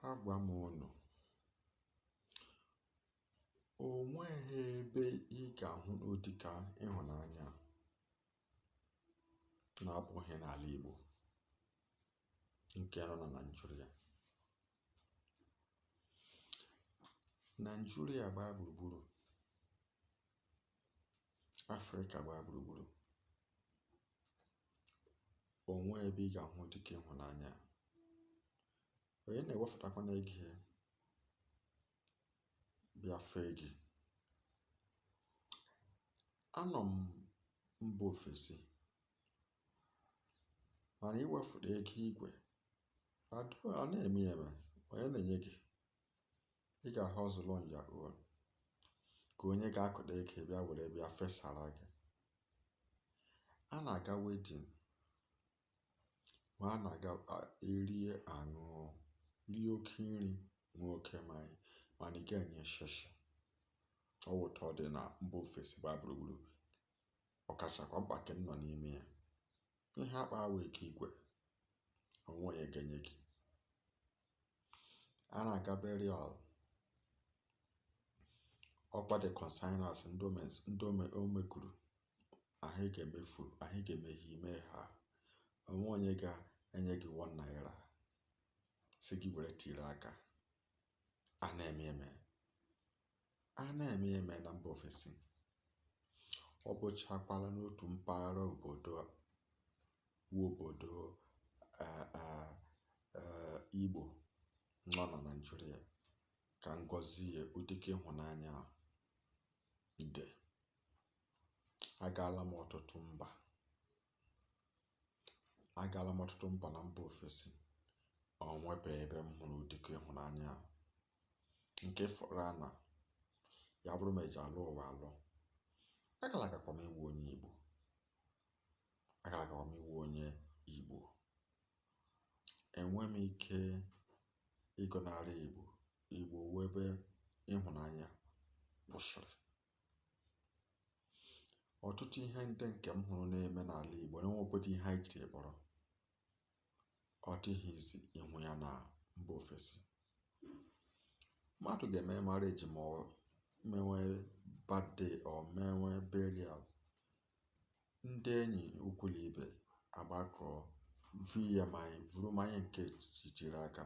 Agwa m unu, o nweghị ebe ị ga-ahụ ụdịka ịhụnanya a na-abụghị n'ala Igbo nke nọ na Naịjirịa. Naịjirịa gbaa gburugburu, Afrịka gbaa gburugburu, o nweghị ebe ị ga-ahụ ụdịka ịhụnanya a. Onye na-ewefụtakwana ego ya bịa fee gị. Anọ m mba ofesi mana iwefụta ego igwe a na-eme ya eme, onye na-enye gị, ị ga-ahustle on your own ka onye ga-akụta ego bịa were bịa fesara gị. A na-aga wedding ma a na-aga erie aṅụọ, rie oke nri, ṅụọ oke mmanya, mana ị ga-enye shishi. Ọ wụ ụtọ dị na mba ofesi gbaa gburugburu, ọkachakwa mkpa nke m nọ n'ime ya. Ihe akpa awụ ego igwe, onwe onye ga-enye gị. A na-aga burial, ọkwa the consigners ndị omekuru ahụ ị ga-emefu, ahụ ị ga-emeghe ime ha, onwe onye ga-enye gị 1 naira si gị were tiri aka. A na-eme eme, a na-eme eme na mba ofesi. Ọ bụchakwala n'otu mpaghara obodo wu obodo Igbo nọ na Naịjirịa ka ngọzi ya ụdịka ịhụnanya a dị. Agaala m ọtụtụ mba, agaala m ọtụtụ mba na mba ofesi, ọ nwebeghị ebe m hụrụ ụdịka ịhụnanya a. Nke fọrọ na ya bụrụ ma eji alụ ụwa alụ, agalagakwa m iwu onye Igbo, agalagakwa m iwu onye Igbo. Enwe m ike ịgọnarị Igbo. Igbo wụ ebe ịhụnanya kwụsịrị. Ọtụtụ ihe ndị nke m hụrụ na-eme n'ala Igbo na-enwekwado ihe anyị jiri kpọrọ, ọ dịghịzi ịhụ ya na mba ofesi. Mmadụ ga-eme marriage ma ọ mewe birthday or mewe burial, ndị enyi ukwu na ibe agbakọ vu ya mmanya, vuru mmanya nke jitiri aka,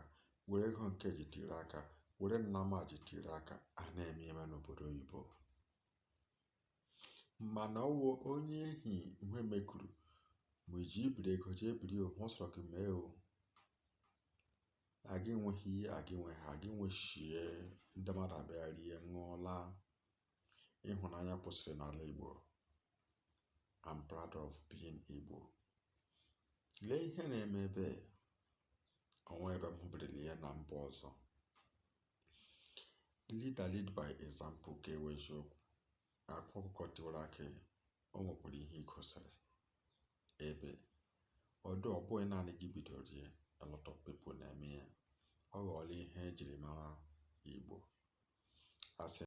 were ego nke jitiri aka, were nnama jitiri aka. A na-eme eme n'obodo oyibo. Mana ọ wụ onye ehi ihe mekuru, ma iji ibiri ego jee biri o, ọ sọrọ gị mee o, aga enweghị ihe, aga enweghị, aga enwechie ndị mmadụ abịa rie ṅụọ laa. Ịhụnanya kwụsịrị n'ala Igbo. I'm proud of being Igbo. Lee ihe na-eme ebe onwe ebe m hụbirila ya na mba ọzọ. Leader lead by example ka ewe eziokwu. Akwa ọkụkọ tiwara akị, o nwekwara ihe i gosiri ebe ọdụ. Ọ bụghị naanị gị bidoro ya, a lot of people na-eme ya. Ọ ghọọla ihe ejiri mara Igbo. Asị